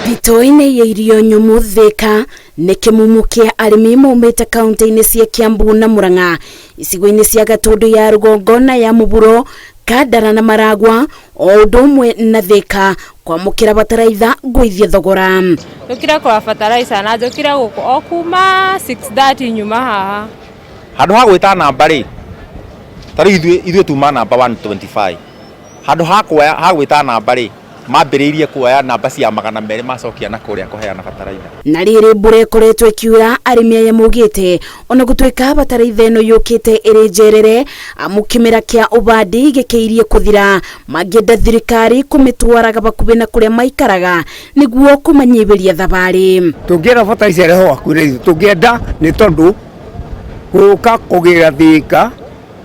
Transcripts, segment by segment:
Thitoo-inĩ ya irio nyũmũ Thĩka nĩ kĩmumu kĩa arĩmi maumĩte kaunti-inĩ cia Kiambu na Murang'a, icigo-inĩ cia Gatũndũ ya rũgongo na ya mũburo, Kandara na Maragwa, o ũndũ ũmwe na Thĩka kwamũkĩra bataraitha ngũithie thogora. Njũkire kũgũra bataraitha na njũkire gũkũ o kuma 6:30 nyuma haha. Handũ ha gwĩta namba rĩ, ta rĩu ithuĩ ithuĩ tuma namba 125. Handũ ha kuoya ha gwĩta namba rĩ, mambĩrĩirie kuoya namba cia 200 macokia na kũrĩa kũheana bataraitha. Na rĩrĩ mbura ĩkoretwo ĩkiura, arĩmi aya maugĩte ona gũtuĩka bataraitha ĩno yũkĩte ĩrĩ njerere, amu kĩmera kĩa ũbandi gĩkĩirie kũthira, mangĩenda thirikari kũmĩtwaraga bakuhĩ na kũrĩa maikaraga nĩguo kũmanyihĩria thabarĩ. Tũngĩenda bataraitha ĩrehwo hakuhĩ na ithuĩ, tũngĩenda nĩ tondũ gũka kũgĩra Thĩka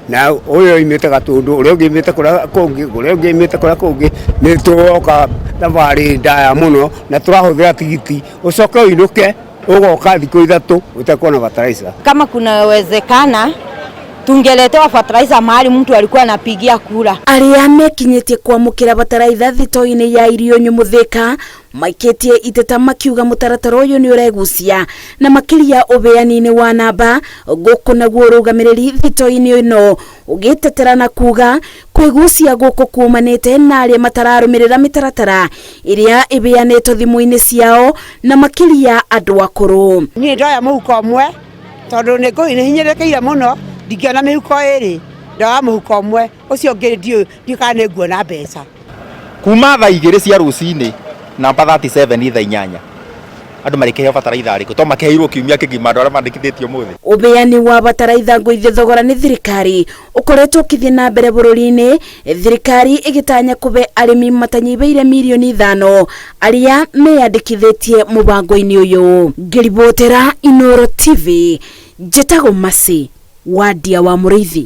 na ũyũ oimĩte Gatũndũ, ũrĩa ũngĩ oimĩte kũrĩa kũngĩ, ũrĩa ũngĩ oimĩte kũrĩa kũngĩ, nĩ tũroka thabarĩ ndaya mũno na tũrahũthĩra tigiti, ũcoke ũinũke ũgoka thikũ 3 ũtekuona bataraitha. Kama kunawezekana tungeletewa fertilizer mahali mtu alikuwa anapigia kura. Arĩa mekinyĩtie kwamũkĩra bataraitha thitoo-inĩ ya irio nyũmũ Thĩka maikĩtie iteta makiuga mũtaratara ũyũ nĩ ũregucia na makĩria ũbeani-inĩ wa namba, gũkũ naguo ũrũgamĩrĩri thitoo-inĩ ĩno ũgĩtetera na kuga kwĩgucia gũkũ kumanĩte na arĩa matararũmĩrĩra mĩtaratara ĩrĩa ĩbeanĩtwo thimũ-inĩ ciao na makĩria andũ akũrũ. Niĩ ndoya mũhuko ũmwe tondũ nĩ hinyĩrĩrĩkĩire mũno, ndingĩona mĩhuko ĩrĩ, ndoya mũhuko ũmwe, ũcio ũngĩ ndiũĩ kana nĩ nguona mbeca. Kuma thaa 2 cia rũcinĩ namba 37 thaa 8 andũ marĩkĩheo bataraitha arĩkũ to makĩheirwo kiumia kĩgima andũ arĩa mandĩkithĩtio ũmũthĩ. Ũbeani wa bataraitha ngũithie thogora nĩ thirikari ũkoretwo ũkĩthiĩ na mbere bũrũri-inĩ, thirikari ĩgĩtanya kũbe arĩmi matanyihĩire mirioni 5 arĩa meyandĩkithĩtie mũbango-inĩ ũyũ. Ngĩribotera Inooro TV, njĩtagwo Mercy Wandia wa Mũrĩithi.